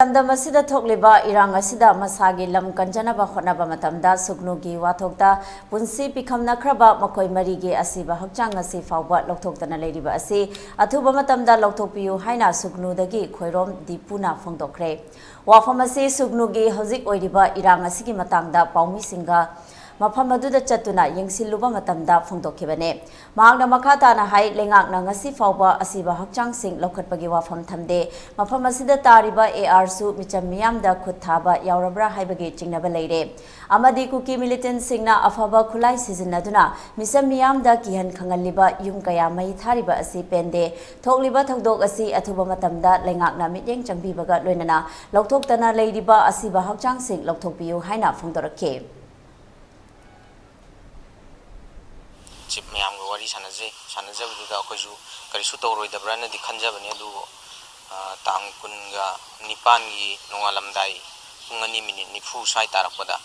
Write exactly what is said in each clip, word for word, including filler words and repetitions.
ꯂꯝꯗꯝ ꯑꯁꯤꯗ ꯊꯣꯛꯂꯤꯕ ꯏꯔꯥꯡ ꯑꯁꯤꯗ ꯃꯁꯥꯒꯤ ꯂꯝ ꯀꯟꯖꯅꯕ ꯍꯣꯠꯅꯕ ꯃꯇꯝꯗ ꯁꯨꯒꯅꯨꯒꯤ ꯋꯥꯊꯣꯛꯇ ꯄꯨꯟꯁꯤ ꯄꯤꯈꯝꯅꯈ꯭ꯔꯕ ꯃꯈꯣꯏ ꯃꯔꯤꯒꯤ ꯑꯁꯤꯕ ꯍꯛꯆꯥꯡ ꯉꯁꯤ ꯐꯥꯎꯕ ꯂꯧꯊꯣꯛꯇꯅ ꯂꯩꯔꯤꯕ ꯑꯁꯤ ꯑꯊꯨꯕ ꯃꯇꯝꯗ ꯂꯧꯊꯣꯛꯄꯤꯌꯨ ꯍꯥꯏꯅ ꯁꯨꯒꯅꯨꯗꯒꯤ ꯈꯣꯏꯔꯣꯝ ꯗꯤꯄꯨꯅ ꯐꯣꯡꯗꯣꯛꯈ꯭ꯔꯦ꯫ ꯋꯥꯐꯝ ꯑꯁꯤ ꯁꯨꯒꯅꯨꯒꯤ ꯍꯧꯖꯤꯛ ꯑꯣꯏꯔꯤꯕ ꯏꯔꯥꯡ ꯑꯁꯤꯒꯤ ꯃꯇꯥꯡꯗ ꯄꯥꯎꯃꯤꯁꯤꯡꯒ ꯃꯐꯝ ꯑꯗꯨꯗ ꯆꯠꯇꯨꯅ ꯌꯦꯡꯁꯤꯜꯂꯨꯕ ꯃꯇꯝꯗ ꯐꯣꯡꯗꯣꯛꯈꯤꯕꯅꯤ꯫ ꯃꯍꯥꯛꯅ ꯃꯈꯥ ꯇꯥꯅ ꯍꯥꯏ, ꯂꯩꯉꯥꯛꯅ ꯉꯁꯤ ꯐꯥꯎꯕ ꯑꯁꯤꯕ ꯍꯛꯆꯥꯡꯁꯤꯡ ꯂꯧꯈꯠꯄꯒꯤ ꯋꯥꯐꯝ ꯊꯝꯗꯦ꯫ ꯃꯐꯝ ꯑꯁꯤꯗ ꯇꯥꯔꯤꯕ ARꯁꯨ ꯃꯤꯆꯝ ꯃꯤꯌꯥꯝꯗ ꯈꯨꯠ ꯊꯥꯕ ꯌꯥꯎꯔꯕ꯭ꯔꯥ ꯍꯥꯏꯕꯒꯤ ꯆꯤꯡꯅꯕ ꯂꯩꯔꯦ꯫ ꯑꯃꯗꯤ ꯀꯨꯀꯤ ꯃꯤꯂꯤꯇꯦꯟꯁꯤꯡꯅ ꯑꯐꯕ ꯈꯨꯠꯂꯥꯏ ꯁꯤꯖꯤꯟꯅꯗꯨꯅ ꯃꯤꯆꯝ ꯃꯤꯌꯥꯝꯗ ꯀꯤꯍꯟ ꯈꯪꯍꯜꯂꯤꯕ ꯌꯨꯝ ꯀꯌꯥ ꯃꯩ ꯊꯥꯔꯤꯕ ꯑꯁꯤ ꯄꯦꯟꯗꯦ꯫ ꯊꯣꯛꯂꯤꯕ ꯊꯧꯗꯣꯛ ꯑꯁꯤ ꯑꯊꯨꯕ ꯃꯇꯝꯗ ꯂꯩꯉꯥꯛꯅ ꯃꯤꯠꯌꯦꯡ ꯆꯪꯕꯤꯕꯒ ꯂꯣꯏꯅꯅ ꯂꯧꯊꯣꯛꯇꯅ ꯂꯩꯔꯤꯕ ꯑꯁꯤꯕ ꯍꯛꯆꯥꯡꯁꯤꯡ ꯂꯧꯊꯣꯛꯄꯤꯌꯨ ꯍꯥꯏꯅ ꯐꯣꯡꯗꯣꯔꯛꯈꯤ꯫ ꯆꯤꯞ ꯃꯌꯥꯝꯒ ꯋꯥꯔꯤ ꯁꯥꯟꯅꯖꯩ꯫ ꯁꯥꯟꯅꯖꯕꯗꯨꯗ ꯑꯩꯈꯣꯏꯁꯨ ꯀꯔꯤꯁꯨ ꯇꯧꯔꯣꯏꯗꯕ꯭ꯔꯥꯅꯗꯤ ꯈꯟꯖꯕꯅꯤ, ꯑꯗꯨꯕꯨ, ꯑ, ꯇꯥꯡ ꯀꯨꯟꯒ ꯅꯤꯄꯥꯟꯒꯤ ꯅꯣꯡꯉꯥꯜꯂꯝꯗꯥꯏ ꯄꯨꯡ ꯑꯅꯤ ꯃꯤꯅꯤꯠ ꯅꯤꯐꯨ ꯁ꯭ꯋꯥꯏ ꯇꯥꯔꯛꯄꯗ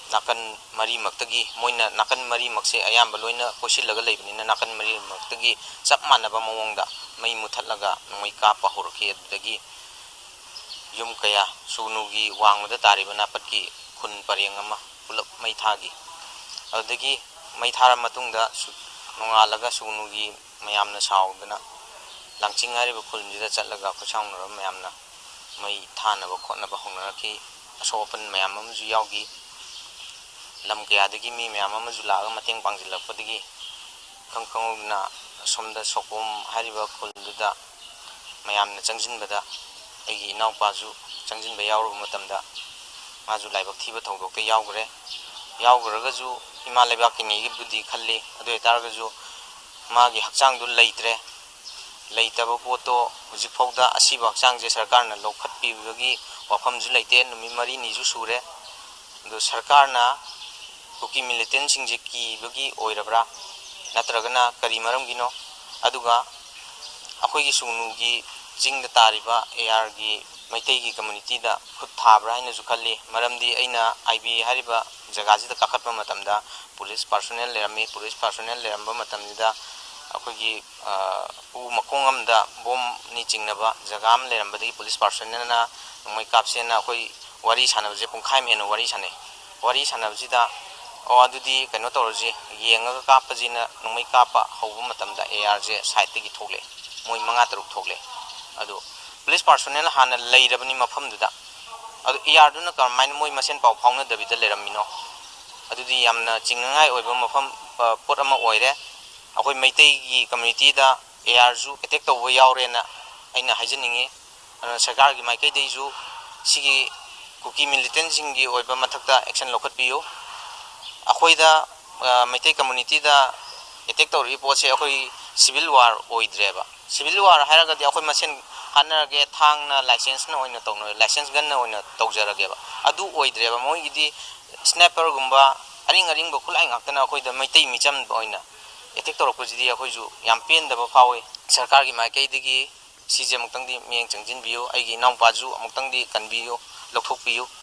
ꯅꯥꯀꯟ ꯃꯔꯤꯃꯛꯇꯒꯤ, ꯃꯣꯏꯅ ꯅꯥꯀꯟ ꯃꯔꯤꯃꯛꯁꯦ ꯑꯌꯥꯝꯕ ꯂꯣꯏꯅ ꯀꯣꯏꯁꯤꯜꯂꯒ ꯂꯩꯕꯅꯤꯅ, ꯅꯥꯀꯟ ꯃꯔꯤꯃꯛꯇꯒꯤ ꯆꯞ ꯃꯥꯟꯅꯕ ꯃꯑꯣꯡꯗ ꯃꯩ ꯃꯨꯊꯠꯂꯒ ꯅꯣꯡꯃꯩ ꯀꯥꯞꯄ ꯍꯧꯔꯛꯈꯤ꯫ ꯑꯗꯨꯗꯒꯤ ꯌꯨꯝ ꯀꯌꯥ, ꯁꯨꯒꯅꯨꯒꯤ ꯋꯥꯡꯃꯗ ꯇꯥꯔꯤꯕ ꯅꯥꯄꯠꯀꯤ ꯈꯨꯟ ꯄꯔꯦꯡ ꯑꯃ ꯄꯨꯂꯞ ꯃꯩ ꯊꯥꯈꯤ꯫ ꯑꯗꯨꯗꯒꯤ ꯃꯩ ꯊꯥꯔ ꯃꯇꯨꯡꯗ ꯁꯨ-, ꯅꯣꯡꯉꯥꯜꯂꯒ ꯁꯨꯒꯅꯨꯒꯤ ꯃꯌꯥꯝꯅ ꯁꯥꯎꯗꯅ ꯂꯥꯡꯆꯤꯡ ꯍꯥꯏꯔꯤꯕ ꯈꯨꯜꯁꯤꯗ ꯆꯠꯂꯒ ꯈꯨꯠꯁꯥꯎꯅꯔꯕ ꯃꯌꯥꯝꯅ ꯃꯩ ꯊꯥꯅꯕ ꯈꯣꯠꯅꯕ ꯍꯧꯅꯔꯛꯈꯤ꯫ ꯑꯁꯣꯛ ꯑꯄꯟ ꯃꯌꯥꯝ ꯑꯃꯁꯨ ꯌꯥꯎꯈꯤ꯫ ꯂꯝ ꯀꯌꯥꯗꯒꯤ ꯃꯤ ꯃꯌꯥꯝ ꯑꯃꯁꯨ ꯂꯥꯛꯑꯒ ꯃꯇꯦꯡ ꯄꯥꯡꯁꯤꯜꯂꯛꯄꯗꯒꯤ ꯏꯈꯪ ꯈꯪꯍꯧꯗꯅ ꯑꯁꯣꯝꯗ ꯁꯣꯀꯣꯝ ꯍꯥꯏꯔꯤꯕ ꯈꯨꯜꯗꯨꯗ ꯃꯌꯥꯝꯅ ꯆꯪꯁꯤꯟꯕꯗ ꯑꯩꯒꯤ ꯏꯅꯥꯎꯄꯥꯁꯨ ꯆꯪꯁꯤꯟꯕ ꯌꯥꯎꯔꯨꯕ ꯃꯇꯝꯗ ꯃꯥꯁꯨ ꯂꯥꯏꯕꯛ ꯊꯤꯕ ꯊꯧꯗꯣꯛꯇ ꯌꯥꯎꯈ꯭ꯔꯦ꯫ ꯌꯥꯎꯈ꯭ꯔꯒꯁꯨ ꯏꯃꯥ ꯂꯩꯕꯥꯛꯀꯤꯅꯤꯒꯤꯕꯨꯗꯤ ꯈꯜꯂꯤ, ꯑꯗꯨ ꯑꯣꯏꯇꯥꯔꯒꯁꯨ ꯃꯥꯒꯤ ꯍꯛꯆꯥꯡꯗꯨ ꯂꯩꯇ꯭ꯔꯦ꯫ ꯂꯩꯇꯕ ꯄꯣꯠꯇꯣ ꯍꯧꯖꯤꯛꯐꯥꯎꯗ ꯑꯁꯤꯕ ꯍꯛꯆꯥꯡꯁꯦ ꯁꯔꯀꯥꯔꯅ ꯂꯧꯈꯠꯄꯤꯕꯒꯤ ꯋꯥꯐꯝꯁꯨ ꯂꯩꯇꯦ꯫ ꯅꯨꯃꯤꯠ ꯃꯔꯤꯅꯤꯁꯨ ꯁꯨꯔꯦ꯫ ꯑꯗꯨ ꯁꯔꯀꯥꯔꯅ ꯀꯨꯀꯤ ꯃꯤꯂꯤꯇꯦꯟꯁꯤꯡꯁꯦ ꯀꯤꯕꯒꯤ ꯑꯣꯏꯔꯕ꯭ꯔꯥ, ꯅꯠꯇ꯭ꯔꯒꯅ ꯀꯔꯤ ꯃꯔꯝꯒꯤꯅꯣ? ꯑꯗꯨꯒ ꯑꯩꯈꯣꯏꯒꯤ ꯁꯨꯒꯅꯨꯒꯤ ꯆꯤꯡꯗ ꯇꯥꯔꯤꯕ ARꯒꯤ ꯃꯩꯇꯩꯒꯤ ꯀꯝꯃ꯭ꯌꯨꯅꯤꯇꯤꯗ ꯈꯨꯠ ꯊꯥꯕ꯭ꯔꯥ ꯍꯥꯏꯅꯁꯨ ꯈꯜꯂꯤ꯫ ꯃꯔꯝꯗꯤ ꯑꯩꯅ IB ꯍꯥꯏꯔꯤꯕ ꯖꯒꯥꯁꯤꯗ ꯀꯥꯈꯠꯄ ꯃꯇꯝꯗ ꯄꯨꯂꯤꯁ ꯄꯥꯔꯁꯣꯅꯦꯜ ꯂꯩꯔꯝꯃꯤ꯫ ꯄꯨꯂꯤꯁ ꯄꯥꯔꯁꯣꯅꯦꯜ ꯂꯩꯔꯝꯕ ꯃꯇꯝꯁꯤꯗ ꯑꯩꯈꯣꯏꯒꯤ ꯎ ꯃꯈꯣꯡ ꯑꯃꯗ ꯕꯣꯝꯅꯤ ꯆꯤꯡꯅꯕ ꯖꯒꯥ ꯑꯃ ꯂꯩꯔꯝꯕꯗꯒꯤ ꯄꯨꯂꯤꯁ ꯄꯥꯔꯁꯣꯅꯦꯜꯅ ꯅꯣꯡꯃꯩ ꯀꯥꯞꯁꯦꯅ ꯑꯩꯈꯣꯏ ꯋꯥꯔꯤ ꯁꯥꯟꯅꯕꯁꯦ ꯄꯨꯡꯈꯥꯏ ꯑꯃ ꯍꯦꯟꯅ ꯋꯥꯔꯤ ꯁꯥꯟꯅꯩ꯫ ꯋꯥꯔꯤ ꯁꯥꯟꯅꯕꯁꯤꯗ, "ꯑꯣ, ꯑꯗꯨꯗꯤ ꯀꯩꯅꯣ ꯇꯧꯔꯁꯤ, ꯌꯦꯡꯉꯒ ꯀꯥꯞꯄꯁꯤꯅ" ꯅꯣꯡꯃꯩ ꯀꯥꯞꯄ ꯍꯧꯕ ꯃꯇꯝꯗ ꯑꯦ ꯑꯥꯔꯁꯦ ꯁꯥꯏꯠꯇꯒꯤ ꯊꯣꯛꯂꯛꯑꯦ꯫ ꯃꯣꯏ ꯃꯉꯥ ꯇꯔꯨꯛ ꯊꯣꯛꯂꯛꯑꯦ꯫ ꯑꯗꯣ ꯄꯨꯂꯤꯁ ꯄꯥꯔꯁꯣꯅꯦꯜ ꯍꯥꯟꯅ ꯂꯩꯔꯕꯅꯤ ꯃꯐꯝꯗꯨꯗ꯫ ꯑꯗꯣ ꯑꯦ ꯑꯥꯔꯗꯨꯅ ꯀꯔꯝꯍꯥꯏꯅ ꯃꯣꯏ ꯃꯁꯦꯟ ꯄꯥꯎ ꯐꯥꯎꯅꯗꯕꯤꯗ ꯂꯩꯔꯝꯃꯤꯅꯣ? ꯑꯗꯨꯗꯤ ꯌꯥꯝꯅ ꯆꯤꯡꯅꯉꯥꯏ ꯑꯣꯏꯕ ꯃꯐꯝ, ꯑ, ꯄꯣꯠ ꯑꯃ ꯑꯣꯏꯔꯦ꯫ ꯑꯩꯈꯣꯏ ꯃꯩꯇꯩꯒꯤ ꯀꯝꯃ꯭ꯌꯨꯅꯤꯇꯤꯗ ꯑꯦ ꯑꯥꯔꯁꯨ ꯑꯦꯇꯦꯛ ꯇꯧꯕ ꯌꯥꯎꯔꯦꯅ ꯑꯩꯅ ꯍꯥꯏꯖꯅꯤꯡꯉꯤ꯫ ꯑꯗꯨꯅ ꯁꯔꯀꯥꯔꯒꯤ ꯃꯥꯏꯀꯩꯗꯒꯤꯁꯨ ꯁꯤꯒꯤ ꯀꯨꯀꯤ ꯃꯤꯂꯤꯇꯦꯟꯁꯤꯡꯒꯤ ꯑꯣꯏꯕ ꯃꯊꯛꯇ ꯑꯦꯛꯁꯟ ꯂꯧꯈꯠꯄꯤꯌꯨ꯫ ꯑꯩꯈꯣꯏꯗ, ꯑ, ꯃꯩꯇꯩ ꯀꯝꯃ꯭ꯌꯨꯅꯤꯇꯤꯗ ꯑꯦꯇꯦꯛ ꯇꯧꯔꯛꯏ ꯄꯣꯠꯁꯦ ꯑꯩꯈꯣꯏ ꯁꯤꯚꯤꯜ ꯋꯥꯔ ꯑꯣꯏꯗ꯭ꯔꯦꯕ꯫ ꯁꯤꯚꯤꯜ ꯋꯥꯔ ꯍꯥꯏꯔꯒꯗꯤ ꯑꯩꯈꯣꯏ ꯃꯁꯦꯟ ꯍꯥꯠꯅꯔꯒꯦ, ꯊꯥꯡꯅ, ꯂꯥꯏꯁꯦꯟꯁꯅ ꯑꯣꯏꯅ ꯇꯧꯅ-, ꯂꯥꯏꯁꯦꯟꯁ ꯒꯟꯅ ꯑꯣꯏꯅ ꯇꯧꯖꯔꯒꯦꯕ꯫ ꯑꯗꯨ ꯑꯣꯏꯗ꯭ꯔꯦꯕ꯫ ꯃꯣꯏꯒꯤꯗꯤ ꯁ꯭ꯅꯥꯏꯄꯔꯒꯨꯝꯕ, ꯑꯔꯤꯡ ꯑꯔꯤꯡꯕ ꯈꯨꯠꯂꯥꯏ ꯉꯥꯛꯇꯅ ꯑꯩꯈꯣꯏꯗ ꯃꯩꯇꯩ ꯃꯤꯆꯝ ꯑꯣꯏꯅ ꯑꯦꯇꯦꯛ ꯇꯧꯔꯛꯄꯁꯤꯗꯤ ꯑꯩꯈꯣꯏꯁꯨ ꯌꯥꯝ ꯄꯦꯟꯗꯕ ꯐꯥꯎꯏ꯫ ꯁꯔꯀꯥꯔꯒꯤ ꯃꯥꯏꯀꯩꯗꯒꯤ ꯁꯤꯁꯦ ꯑꯃꯨꯛꯇꯪꯗꯤ ꯃꯤꯠꯌꯦꯡ ꯆꯪꯁꯤꯟꯕꯤꯌꯨ꯫ ꯑꯩꯒꯤ ꯏꯅꯥꯎꯄꯥꯁꯨ ꯑꯃꯨꯛꯇꯪꯗꯤ ꯀꯟꯕꯤꯌꯨ, ꯂꯧꯊꯣꯛꯄꯤꯌꯨ꯫